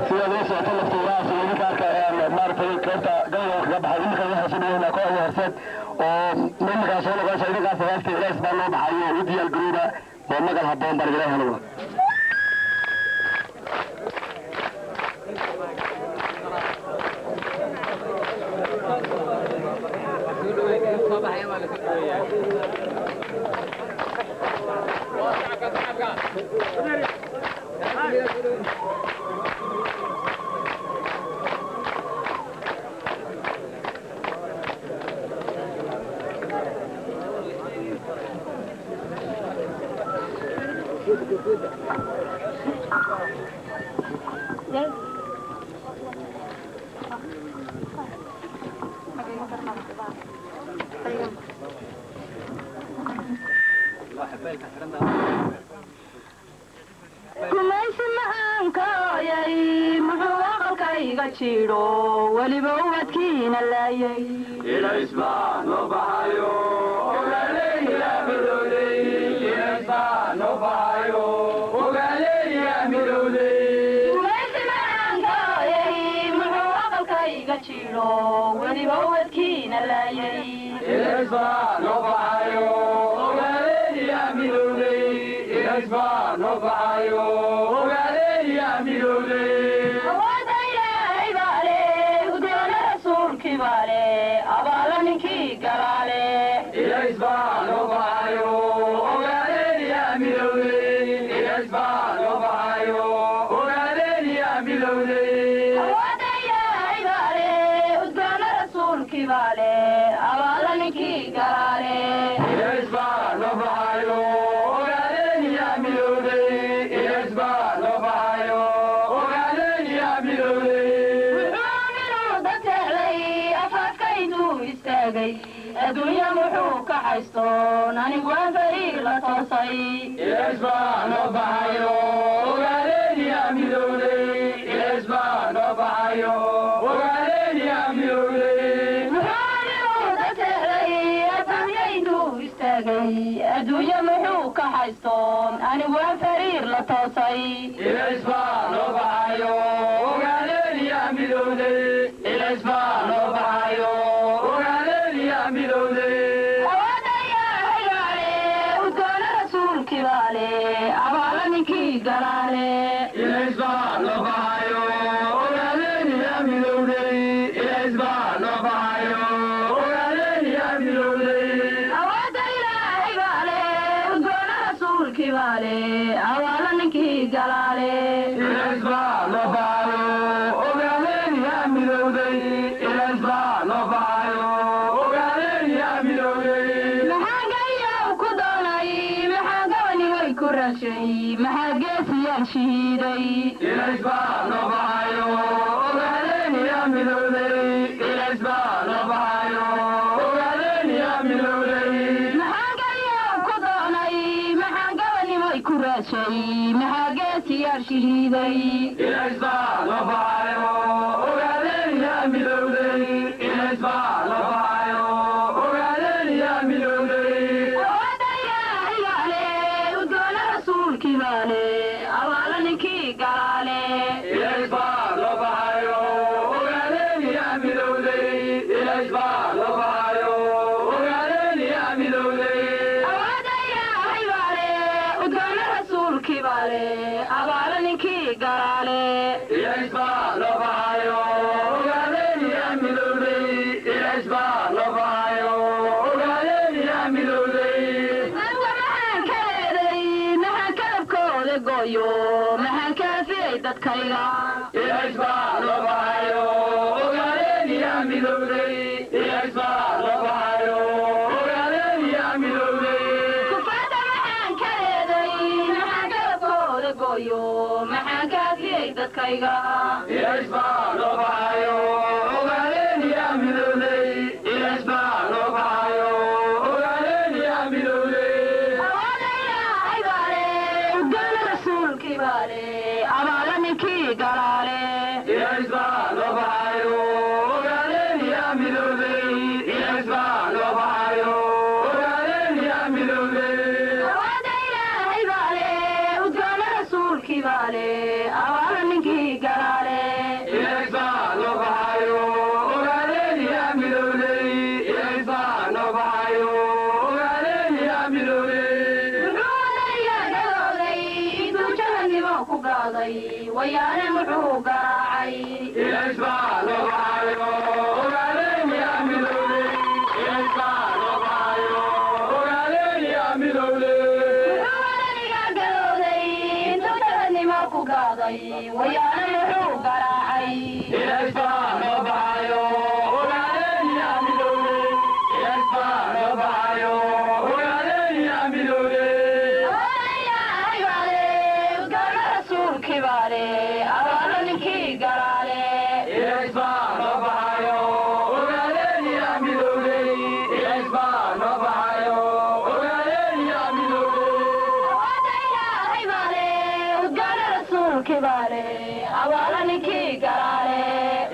Sida loo socoto laftuurahaas iyo idinka arkayaan maaragtay qaybta galowga kaga baxay iminka waxaan soo dhaweynaa kooxda Horseed oo iminkaa soo noqonaysa idinkaas heesta ilays baa noo baxayo u diyaar garooba oo magal habboon baan ilaahay helowna. Gumaysi macaankaayay muxuu aqalkayga jidho weliba ubadkiina laayay. Gumaysi macaankaayay muxuu aqalkayga jidho weliba ubadkiina laayay. Awoodda Ilaahay baa leh, guddoona rasuulkii baa leh, abaala ninkii galaale. Awoodda Ilaahay baa leh, udgoona rasuulkii baa leh, abaala ninkii galaale. Muxuu minuu dad seexday afaafka intuu istaagay adduunya muxuu ka haystoon anigu waan fariir la toosay. Muxuu minuu dad seexday adduunya intuu istaagay adduunya muxuu ka haystoon anigu waan fariir la toosay. Awoodda Ilaahay baa leh, udgoona rasuulkii baa leh, abaala ninkii galaale. Awoodda Ilaahay baa leh, udgoona rasuulkii baa leh, abaala ninkii galaale. Maxaa gayow ku doonay, maxaa gabanimay ku rashay, maxaa geesiyaal shahiiday? Maxaa gayow ku doonay, maxaa gabanimay ku rashay, maxaa geesiyaal shahiiday? Awoodda Ilaahay baa leh, udgoona rasuulkii baa leh, abaala ninkii galaale. Awoodda Ilaahay baa leh, udgoona rasuulkii baa leh, abaala ninkii galaale. Aniga maxaan ka eeday, maxaan kalabkooda gooyo, maxaan kaafiyey dadkayga? Kufaadda maxaan ka eeday, maxaan Hooyo, maxaan kaafiyey dadkayga? Awaada Ilaahay baale, udgoona rasuulkii baale, abaala ninkii galaale. Awaada Ilaahay baale, udgoona rasuulkii baale, abaala ninkii galaale. Muxuu odayga gadooday intuu jahannimo ku gaaday? Wayaane muxuu garaacay? Muxuu odayga gadooday intuu jahannimo ku gaaday? Wayaane muxuu garaacay? Awaada Ilaahay baale, udgoona rasuulkii baale, abaala ninkii galaale. Awaada Ilaahay baale, udgoona rasuulkii baale, abaala ninkii galaale.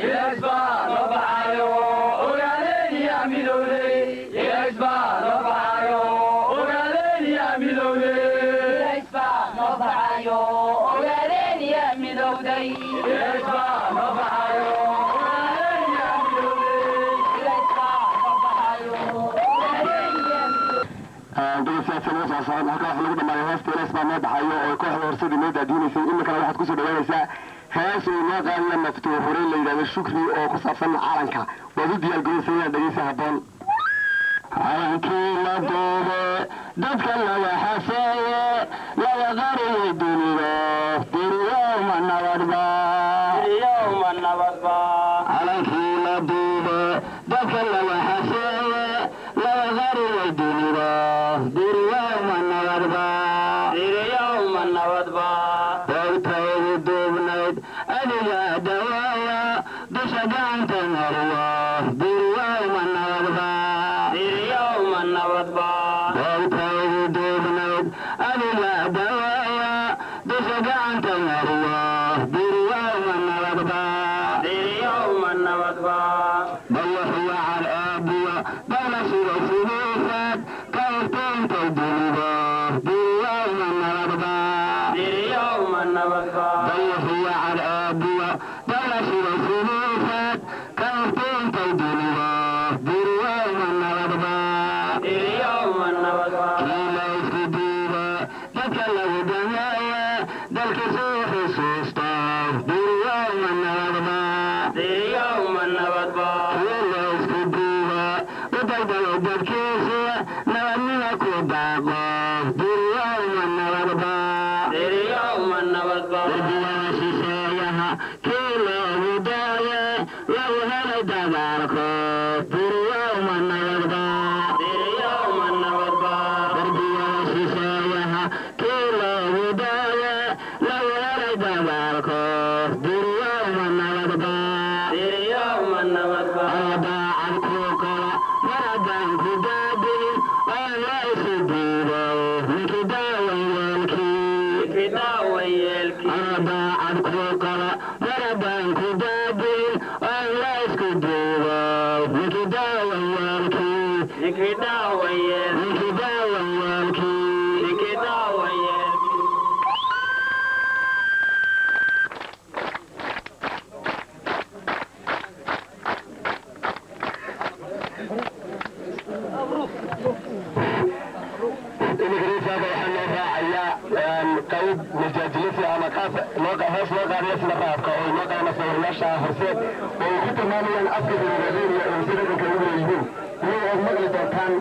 Ilays baa noo baxayo, ogaadeen yaa midowday. Ilays baa noo baxayo, ogaadeen yaa midowday. Dhegeystayaasha noo soo socon, halkaa waxa lagu dhamaaday heesta Ilays baa noo baxayo oo kooxda Horseed inoo daadiinaysay. Iminkana waxaad kusoo dhawaanaysaa hees uu noo qaadiya naftuu horey la yidhahdo Shukri oo ku saabsan calanka. Waad u diyaargarowsan inaad dhegeysa habboon. Calankii la duube, dadka laga xaseeye, laga qariyay dunida, diriyowma nabadba. Calankii la duube, dadka laga xaseeye, laga qariyay dunida, diriyowma nabadba. Boogtaydu duubnayd adiga dawaaya, dusha gacanta mariya, diriyowma nabadba. Boogtaydu duubnayd adiga dawaaya, dusha gacanta mariya, diriyowma nabadba. Dayaxuwa cadceebuwa dawla sida sidiisaad ka iftiintay dunida, diriyowma nabadba. Dayaxuwa cadceebuwa dawla sida sidiisaad ka iftiintay dunida, diriyowma nabadba. Kii la isku duuba, dadka lagu dameeya, dalka soo xusuusta, diriyowma nabadba. Kii la isku duuba, u daldalo dadkiisa, nabadnimo ku baaqo, diriyowma nabadba. Darbiyada shisheeyaha kii loogu daaye, lagu helay dagaalko, diriyowma nabadba. Darbiyada shisheeyaha kii loogu daaye, lagu helay dagaalko, diriyowma nabadba. Oo daacad kuu qaba mar haddaan ku daadinin, oo la isu diiday ninkii daawan yeelkii. Oo daacad kuu qaba mar haddaan ku daadinin, oo la isku diiday ninkii daawan yeelkii. Ninkii daawan yeelkii. Immigrantaaga waxaa loo raacayaa qayb majaajilisi ama qaab loo hees loo qaadayo sida raabka oo loo qaadana sawirayaasha Horseed oo ay ku tilmaamayaan afka Ogaadeniya oo si dhaqanka ugu leeyihiin, iyaga ood maqli doontaan.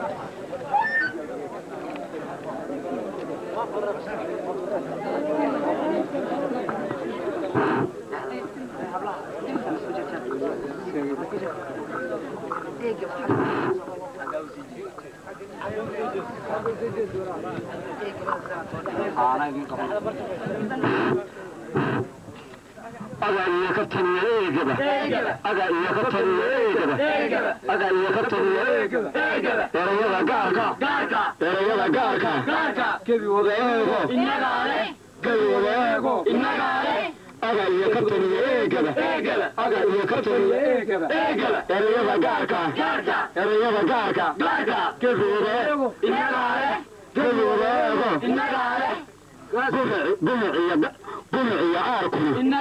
Aga iyo kabtan iyo eegaba, aga iyo kabtan iyo eegaba, aga iyo kabtan iyo eegaba. Erayada gaarka, erayada gaarka, gebi wada eego, gebi wada eego. Aga iyo kabtan iyo eegaba, aga iyo kabtan iyo eegaba. Erayada gaarka, erayada gaarka, gebi wada eego, gebi wada eego. Gumuc iyo gumuc iyo aarkuna,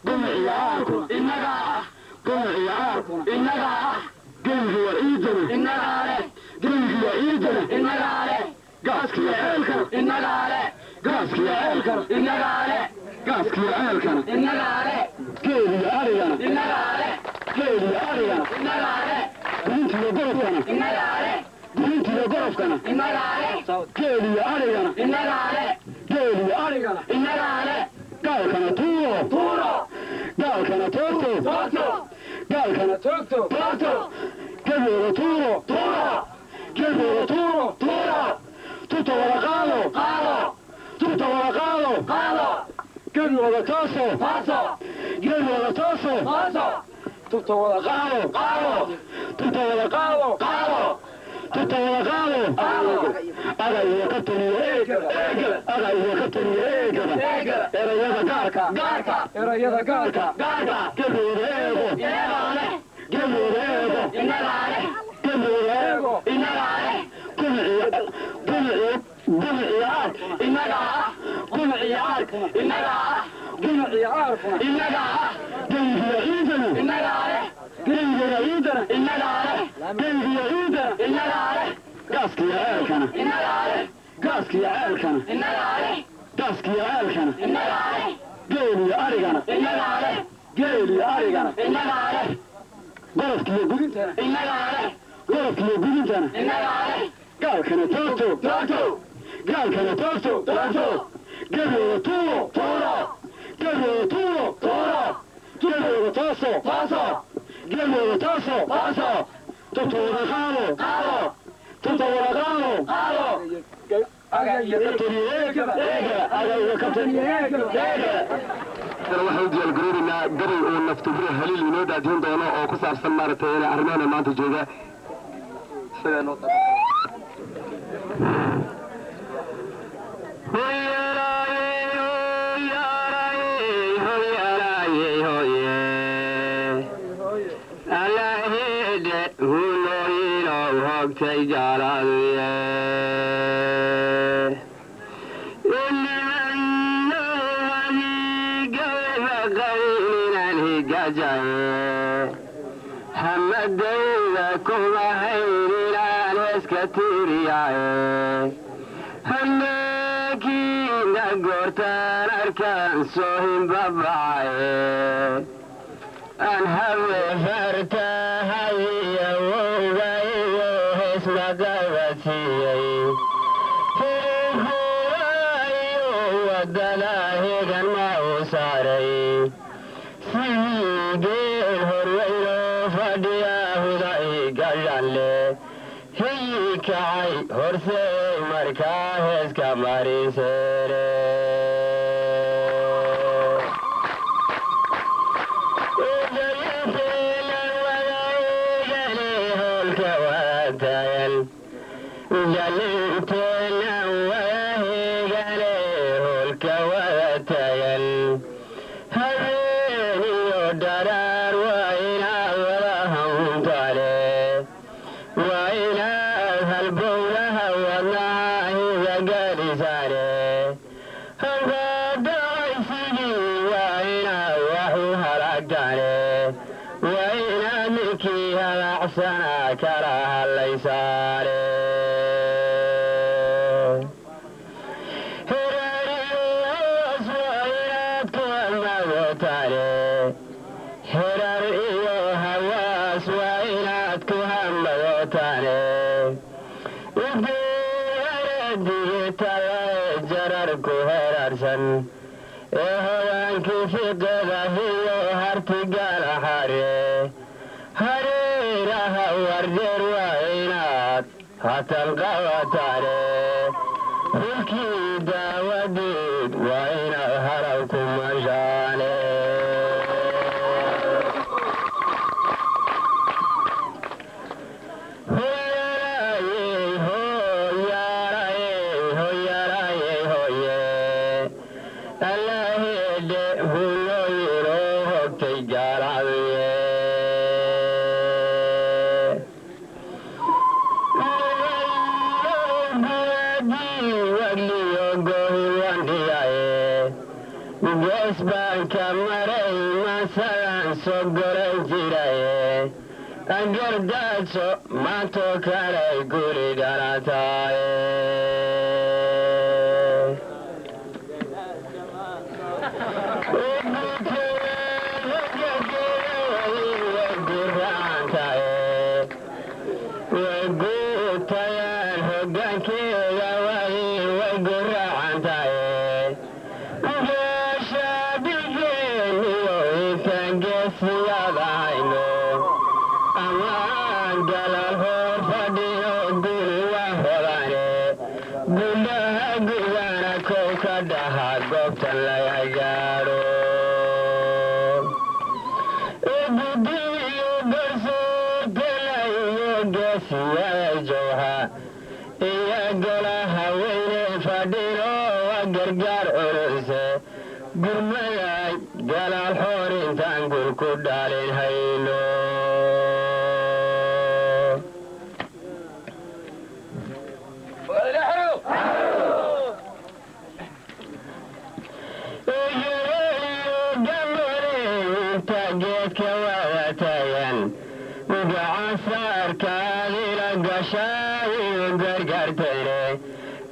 gumuc iyo aarkuna, gumuc iyo aarkuna. Gebigiyo ciidana, gebigiyo ciidana. Gaaskiyo ceelkana, gaaskiyo ceelkana, gaaskiyo ceelkana. Geel iyo arigana, geel iyo arigana. Gudintiyo gorofkana, gudintiyo gorofkana. Geel iyo arigana, geel iyo arigana. Gaalkana tuuro, gaalkana toogto, gaalkana toogto. Gebooda tuuro, gebooda tuuro. Tubta wada qaado, tubta wada qaado. Gebi wada tooso, gebi wada tooso. Tubta wada qaado, tubta wada qaado, tubta wada qaado. Aga iyo kabtan iyo eegaba, aga iyo kabtan iyo eegaba. Erayada gaarka, erayada gaarka, gebi wada eego, gebi wada eego, gebi wada eego. Gumuc iyo gumuc iyo gumuc iyo aark, gumuc iyo aark, gumuc iyo aarkuna. Gebigiyo ciidana, gebigiyo ciidana, gebigiyo ciidana. Gaaskiyo ceelkana, gaaskiyo ceelkana, gaaskiyo ceelkana. Geel iyo arigana, geel iyo arigana. Gorofkiyo gudintana, gorofkiyo gudintana. Gaalkana toogto, gaalkana toogto. Gebooda tuuro, gebooda tuuro. Gebooda tooso, gebooda tooso. Tubta wada qaado, tubta wada qaado. Aga iyo kabtan iyo eegaba, aga iyo kabtan iyo eegaba. Waxaan u diyaargaroonaynaa gabay uu naftubure Haliil inoo daadihin doono oo ku saabsan maaragtay inay arrimahan maanta jooga isagaa noo. Hogtay gaaladuye hamadayda kuma hayninaan iska tiiriyaaye hanaakiina goortaan arkaan soo hinbabacaye aan habe fartahayiyo wowga iyo heesmaqabadsiiyey hirkuwaayo wadada hegan ma u saaray sidii geel horweyno fadhiya huda igaganle hiyi kacay horsey markaa heeska mariseere. Jalinteena wahigale holka wada tagan habeeniyo dharaar waa inaad wada hawntale, waa inaad halbowlaha wadnaha higa galisaane hanqaadacaysigii, waa inaad wax u halagtane, waa inaad ninkii halacsana kala hadlaysaane. Herar iyo hawaas waa inaad ku hamadotaane udiyaredigitala jarar ku herarsan ee hogaankii fiqada hiyo hartigala hare hareeraha wardeer waa inaad hatan qabataane. Hulkii daawadeed waa inaad haraw ku mashaane. Geesbaanka maray masalaan soo goran jiraye, agardaaso maantoo kalay guri dhalataaye. Way guutayaan hoggaankeeda wali way guracantaye. Geesha dhigeeniyo intaan geesiyadahayno amaan galaal hor fadhiyo guri waa hodane, gudhaha gudana kow ka dhaha goobtan laga gaadho. Gudiyo garsoortela iyo geesiyada jowha iyo golaha weyne fadhino waa gargaar culuse, gurmaday galaal xoor intaan gur ku dhalin hayno. Inta geedka wada taagan gacan saarkaadila gashaayo gargaartayne,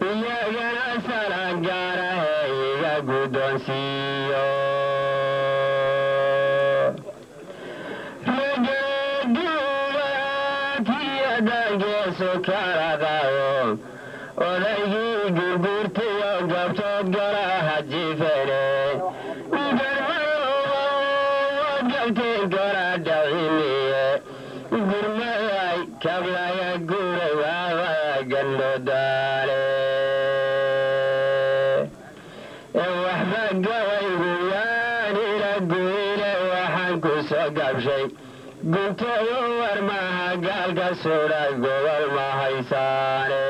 iyagana salaan gaarahe iga guddoonsiiyo. Ragaduwaatiyadangeesu kala qaado odaygii gurgurtiyo gabtood golaha jifene, gabteen gola dhacimiye, gurmaday kablaya guray waabada gandhodaale. Waxba gabaygu yaanila guyne, waxaan ku soo gabshay guntooyo war maaha gaalka suudha gobol ma haysaane.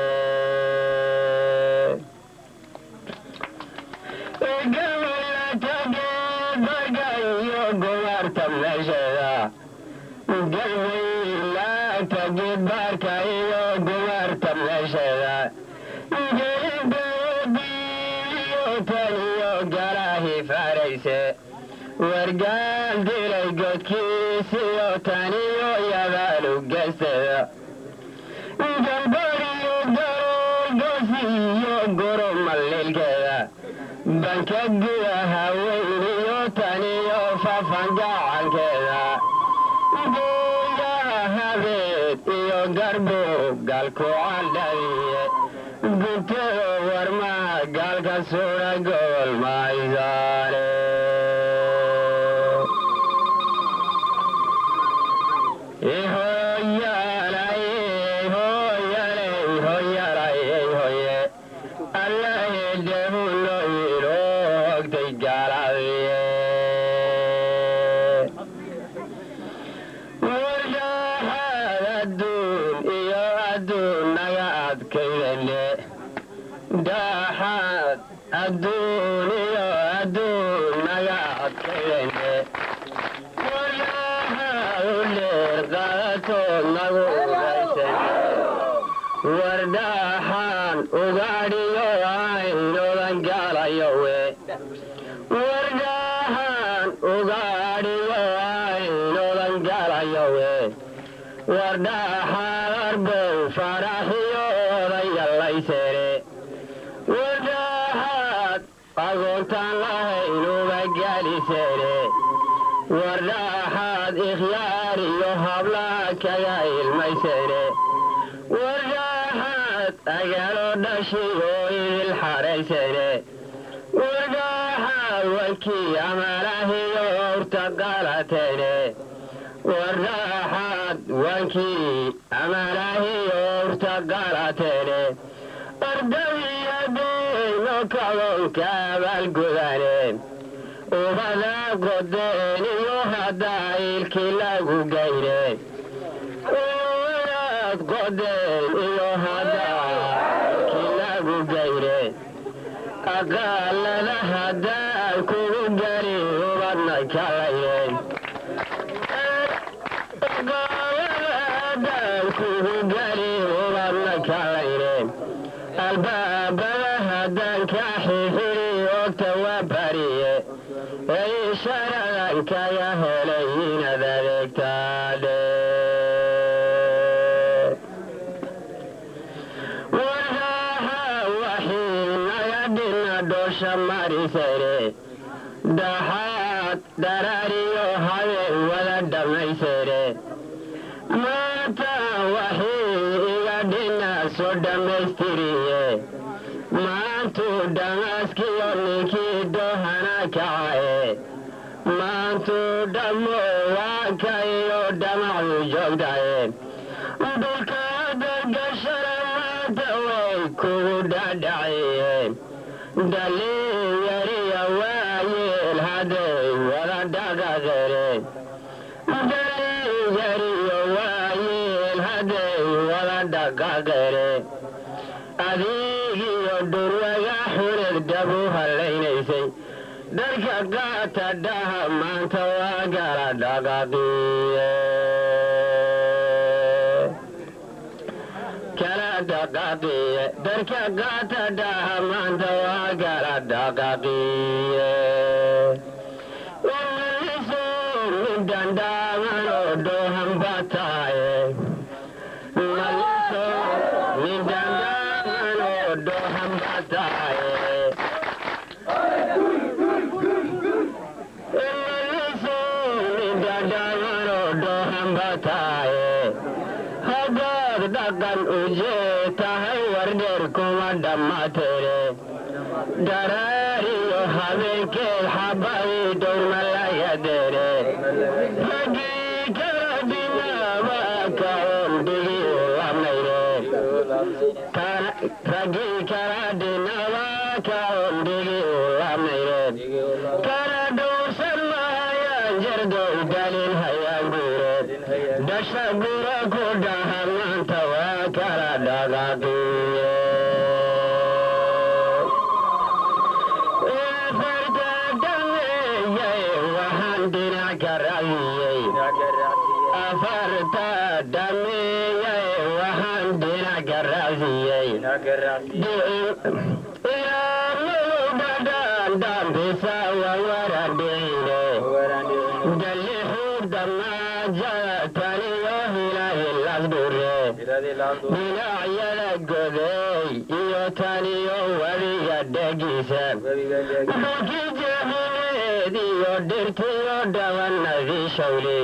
Gabayla iyo gumaarta meesheeda, gabaylaata geedbaarka iyo gumaarta meesheeda, gelindaodiyo taniyo galahi farayse, wargaal dilay godkiisiyo taniyo yabaalu gesteeda, galbariyo garoolgoosiyo goro malilkeeda, banka gudaha weyniyo taniyo fafan gacankeeda, gooyaha habeed iyo garbo galku candhadiye. Guntado warmaha gaalka suudha gobol mahaysaane. Wardhaxaad adduun iyo adduun naga adkaydane, dhaxaad adduun iyo adduun naga adkaydane, wardhaxaad u dheer qaadatood nagu ugaysan, wardhaxaan ugaadhiyo aynodan gaalayowe, wardhaxaan ugaadhiyo aynodan gaalayowe, wardhaxaad arbow faraxiyo odayallaysere, wardhaxaad agoontaan lahayn uba gaalisere, wardhaxaad ikhyaar iyo hablaha kaga ilmaysere, wardhaxaad agaalo dhashiyo idil xaraysere, wardhaxaad wankii amalahiyo awrta qalateene, wardhaxaad wankii amalahiyo awrta qalateene, ardawiya Kacdoonka abaalgudaneen ubada qodeen iyo haddaa ilkii lagu gayreen ubadaad qodeen iyo haddaa ilkii lagu gayreen aqaalada haddaan kugu gelin ubadna kalayreen aqaalada haddaan kugu gelin ubadna kalayreen albaabada haddaan ka xixiri ogta waa bariye ee isharadan kaga helay inaad adeegtaadhe warhaaha waxii naga dhina dhoosha marisayre daxaad dharaariyo habeen wada dhammaysayre maanta waxii iga dhina soo dhammaystiriye maantu dhamaaskiyo ninkii doohana kacaye maantu dhammo waanka iyo dhamacdu joogtaye dhulka dargashana maanta way kugu dhadhaciyeen dhalin yariya waayeel hadday wada dhaqaqereen dhalin yariyo waayeel hadday wada dhaqaqereen adigiyo dhurwaga xunad dhabu hallaynaysay dharka qaata dhaha maanta waa gala dhaqaqiye kala dhaqaqiye dharka qaata dhaha maanta waa gala dhaqaqiye maliso midandhaaman oo doohan bataaye maliso midandhaaman oo doohan bataaye maliso midandhaaman oo doohan bataaye haddaad dhaqan ujeed tahay wardheer kuma dhammaatere daraariyo habeenkeed xabadii dhowrma laga dere raggii kala dhinaaba kaon dhigi u labnayre raggii kala dhinaba kaon dhigi u labnayre kala dhowrsan maayaan jardow dalin hayaan guure dhasha gura ku dhaha maanta waa kala dhaqaaqiye afarta dhameeyey waxaan dhinac ka raaciyey afarta dhameeyey waxaan dhinac ka raaciyey ilaa dhadhaan dhambisa waa warandhine dalixu dhamaaja taniyo hilahilasdhure dhinacyada goday iyo taniyo wadiga dhegiisa dhulkii jeexuleed iyo dhirtiyo dhabanadii shawli.